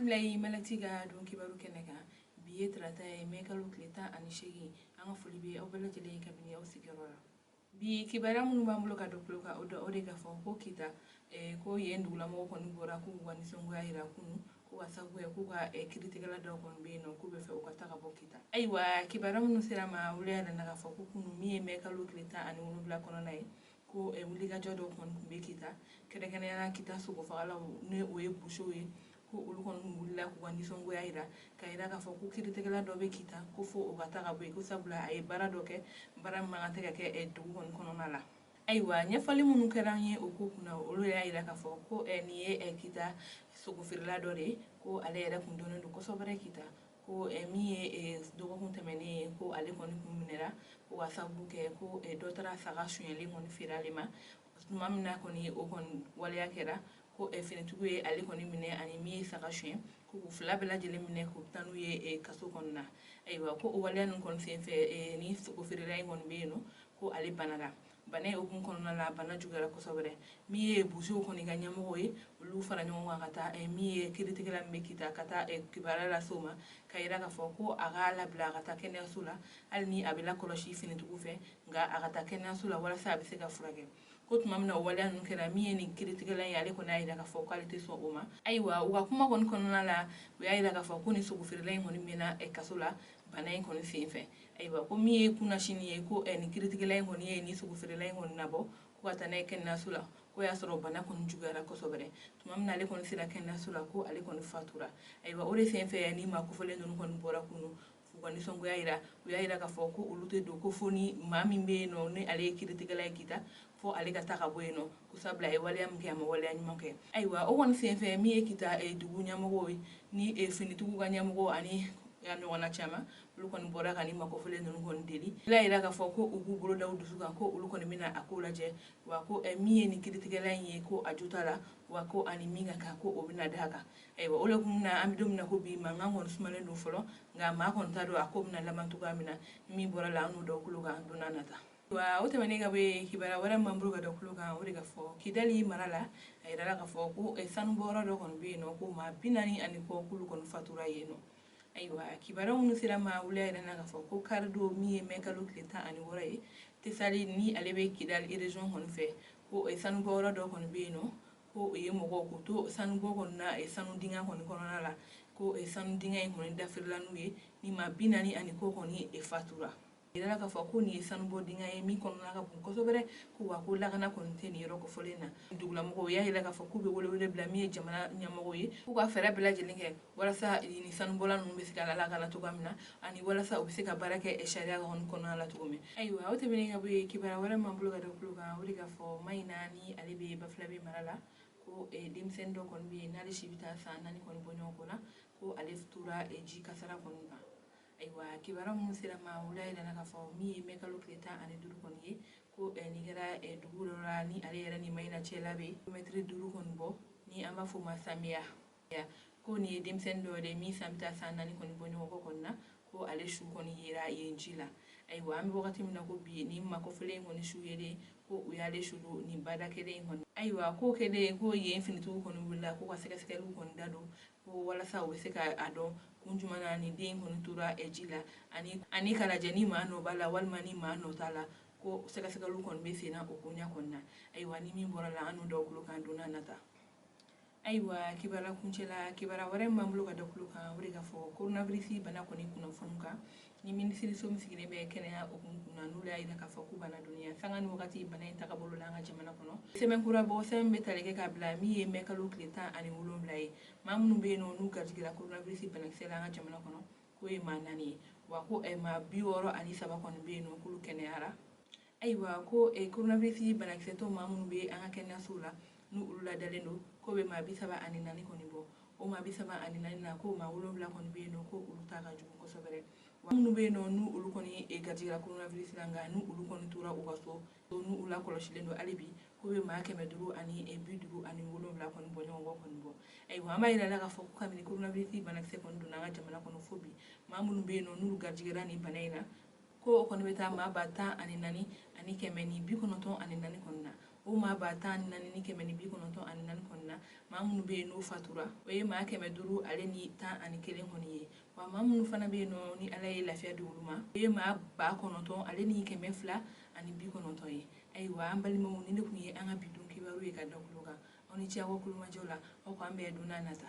Bisimila i Malati ka don kibaru kɛnɛ kan. Bi ye tarata ye, mɛ kalo tile 18. An ka foli bɛ aw bɛɛ lajɛlen ye kabini aw sigiyɔrɔ la. Bi kibaruya minnu b'an bolo ka don tulo kan, o dɔ o de k'a fɔ ko Kita ko yen dugulamɔgɔw kɔni bɔra k'u ka nisɔngoya jira kunun, ko ka sababu kɛ k'u ka kiritigɛla dɔw kɔni bɛ yen nɔ, k'u bɛ fɛ u ka taa ka bɔ Kita. Ayiwa, kibaruya minnu sera ma, olu y'a jira k'a fɔ ko kunun, min ye mɛ kalo tile 17 kɔnɔna ye, ko wulikajɔ dɔw kɔni tun bɛ Kita, kɛrɛnkɛrɛnnenya la Kita sogofagalaw, ni o ye busew ye, ko olu kɔni wulila k'u ka nisɔngoya jira, ka jira k'a fɔ ko kiritigɛla dɔ bɛ Kita, ko fo o ka taa ka bɔ yen, ko sabula a ye baara dɔ kɛ, baara min man kan tɛ ka kɛ dugu kɔni kɔnɔna la. Ayiwa, ɲɛfɔli minnu kɛra an ye o ko kunna, olu y'a jira k'a fɔ ko nin ye Kita sogofeerela dɔ de ye, ko ale yɛrɛ kun dɔnnen don kosɛbɛ Kita, ko min ye dɔgɔkun tɛmɛnen ye, ko ale kɔni kun minɛra, ko ka sababu kɛ ko dɔ taara saga sonyɛlen kɔni feere ale ma. Tuma min na kɔni o kɔni waleya kɛra, ko finitigiw ye ale kɔni minɛ ani min ye saga suɲɛ, ko k'u fila bɛɛ lajɛlen minɛ k'u taa n'u ye kaso kɔnɔna na. Ayiwa, ko o waleya ninnu kɔni senfɛ, ni sogofeerela in kɔni bɛ yen nɔ, ko ale banara. Bana in hukumu kɔnɔna la, bana juguyara kosɛbɛ. Min ye busew kɔni ka ɲɛmɔgɔ ye, olu fara ɲɔgɔn kan ka taa min ye kiritigɛla min bɛ Kita, ka taa kibaruya lase o ma, ka jira k'a fɔ ko a k'a labila a ka taa kɛnɛyaso la, hali ni a bɛ lakɔlɔsi finitigiw fɛ, nka a ka taa kɛnɛyaso la walasa a bɛ se ka furakɛ. Ko tuma min na o waleya ninnu kɛra, min ye nin kiritigɛla ye, ale kɔni y'a jira k'a fɔ k'ale tɛ sɔn o ma. Ayiwa, u ka kuma kɔni kɔnɔna la, u y'a jira k'a fɔ ko nin sogofeerela in kɔni mɛnna kaso la bana in kɔni senfɛ. Ayiwa, ko min ye kunnasini ye, ko nin kiritigɛla in kɔni ye nin sogofeerela in kɔni nabɔ ko ka taa n'a ye kɛnɛyaso la, ko y'a sɔrɔ bana kɔni juguyara kosɛbɛ. Tuma min na ale kɔni sera kɛnɛyaso la, ko ale kɔni fatura. Ayiwa, o de senfɛ ni maa kofɔlen ninnu kɔni bɔra kunun k'u ka nisɔngoya jira. U y'a jira k'a fɔ ko olu tɛ don ko fo ni maa min bɛ yen nɔ, ni ale ye kiritigɛla ye Kita, fo ale ka taa ka bɔ yen nɔ, ko sabula a ye waleya min kɛ, a ma waleya ɲuman kɛ. Ayiwa, o kɔni senfɛ, min ye Kita dugu ɲɛmɔgɔw ye, ni finitigiw ka ɲɛmɔgɔ ani a ɲɔgɔnna caman, olu kɔni bɔra ka nin makofɔlen ninnu kɔni deli, y'a jira k'a fɔ ko u k'u bolo da u dusu kan, ko olu kɔni bɛna a ko lajɛ, wa ko min ye nin kiritigɛla in ye, ko a jo t'a la, wa ko ani min ka kan, ko o bɛna d'a kan. Ayiwa, o de kun na an bɛ don min na ko bi, mankan kɔni sumalen don fɔlɔ, nka maa kɔni t'a dɔn a ko bɛna laban cogoya min na. Ni min bɔra la, an n'o da tulo kan don n'a nata. Wa o tɛmɛnen ka bɔ yen, kibaruya wɛrɛ min b'an bolo ka da tulo kan, o de ka fɔ Kidali mara la, a yirala k'a fɔ ko sanubɔyɔrɔ dɔ kɔni bɛ yen nɔ, ko maa 40 ani kɔ k'olu kɔni fatura yen nɔ. Ayiwa, kibaruya minnu sera ma, olu y'a yira k'a fɔ ko karidon, min ye mɛ kalo tile 16 ye, Tesali, ni ale bɛ Kidali région kɔni fɛ, ko sanubɔyɔrɔ dɔ kɔni bɛ yen nɔ, ko o ye mɔgɔw k'u to sanubɔ kɔni na, sanu dingɛ kɔni kɔnɔna la, ko sanu dingɛ in kɔni dafirila n'u ye, ni maa 40 ani kɔ kɔni fatura. Yirala k'a fɔ ko nin ye sanubɔ dingɛ ye min kɔnɔna ka bon kosɛbɛ, ko wa ko lakana kɔni tɛ nin yɔrɔ kofɔlen na. Dugulamɔgɔw y'a yira k'a fɔ k'u bɛ welewele bila min ye jamana ɲɛmɔgɔw ye, k'u ka fɛɛrɛ bɛɛ lajɛlen kɛ walasa nin sanubɔla ninnu bɛ se ka lakana cogoya min na, ani walasa u bɛ se ka baara kɛ sariya kɔni kɔnɔna la cogo min. Ayiwa, o tɛmɛnen ka bɔ yen, kibaruya wɛrɛ min b'an bolo ka da tulo kan, o de k'a fɔ Mayina, ni ale bɛ Bafilabe mara la, ko denmisɛnnin dɔ kɔni bɛ yen, n'ale si bɛ taa san 4 kɔni bɔ ɲɔgɔn kɔ la, ko ale tora ji kasara kɔni kan. Ayiwa, kibaruya minnu sera ma, olu y'a yira k'a fɔ min ye mɛ kalo tile 15 kɔni ye, ko nin kɛra dugu dɔ la, ni ale yɛrɛ ni Mayina cɛla bɛ kilomɛtiri 5 kɔni bɔ, ni an b'a fɔ o ma Samiya, ko nin ye denmisɛnnin dɔ de min san bɛ taa san 4 kɔni bɔ ɲɔgɔn kɔ kɔni na, ko ale su kɔni yera yen ji la. Ayiwa, an bɛ wagati min na ko bi, ni makɔfɔlen in kɔni su yelen, ko u y'ale su don nin bada kelen in kɔni. Ayiwa, ko kɛlen, ko yen finitigiw kɔni wulila ko ka sɛgɛsɛgɛliw kɔni da don, ko walasa u bɛ se ka a dɔn kun jumɛn na nin den kɔni tora ji la, ani k'a lajɛ ni maa nɔ b'a la walima ni maa nɔ t'a la, ko sɛgɛsɛgɛliw kɔni bɛ sen na o ko ɲɛ kɔni na. Ayiwa, ni min bɔra la, an n'o da tulo kan don n'a nata. Ayiwa, kibaruya kuncɛ la, kibaruya wɛrɛ min b'an bolo ka da tulo kan, o de k'a fɔ coronavirus bana kɔni kunnafoni kan, ni minisiriso min sigilen bɛ kɛnɛya hukumu kunna, n'olu y'a yira k'a fɔ k'u bana dɔnniya sanga ni wagati bana in tagabolo la an ka jamana kɔnɔ. Sɛbɛn kura bɔ, sɛbɛn bɛ tali kɛ k'a bila min ye mɛ kalo tile 17 ye, maa minnu bɛ yen nɔ n'u garijɛgɛra coronavirus banakisɛ la an ka jamana kɔnɔ, k'o ye maa 4 ye, wa ko maa 63 kɔni bɛ yen nɔ k'olu kɛnɛyara. Ayiwa, ko coronavirus banakisɛtɔ maa minnu bɛ an ka kɛnɛyasow la, n'u olu ladalen don, k'o bɛ maa 34 kɔni bɔ. O maa 34 na, ko maa 7 kɔni bɛ yen nɔ, ko olu ta ka jugu kosɛbɛ. Wa minnu bɛ yen nɔ n'u olu kɔni garijɛgɛra coronavirus la, nka n'u olu kɔni tora u ka so, n'u lakɔlɔsilen don hali bi, k'o bɛ maa 557 kɔni bɔ ɲɔgɔn kɔ kɔni bɔ. Ayiwa, an b'a yira la k'a fɔ ko kabini coronavirus banakisɛ kɔni donna an ka jamana kɔnɔ fo bi, maa minnu bɛ yen nɔ n'olu garijɛgɛra nin bana in na, ko o kɔni bɛ taa maa 14,194 kɔni na. O maa 14,194 kɔni na, maa minnu bɛ yen n'o fatura, o ye maa 511 kɔni ye. Wa maa minnu fana bɛ yen nɔ ni Ala ye lafiya di olu ma, o ye maa 9290 ye. Ayiwa, an balimaw, nin de tun ye an ka bi don kibaru ye ka da tulo kan. Aw ni ce aw ka kulomajɔ la. Aw k'an bɛn don n'a nata.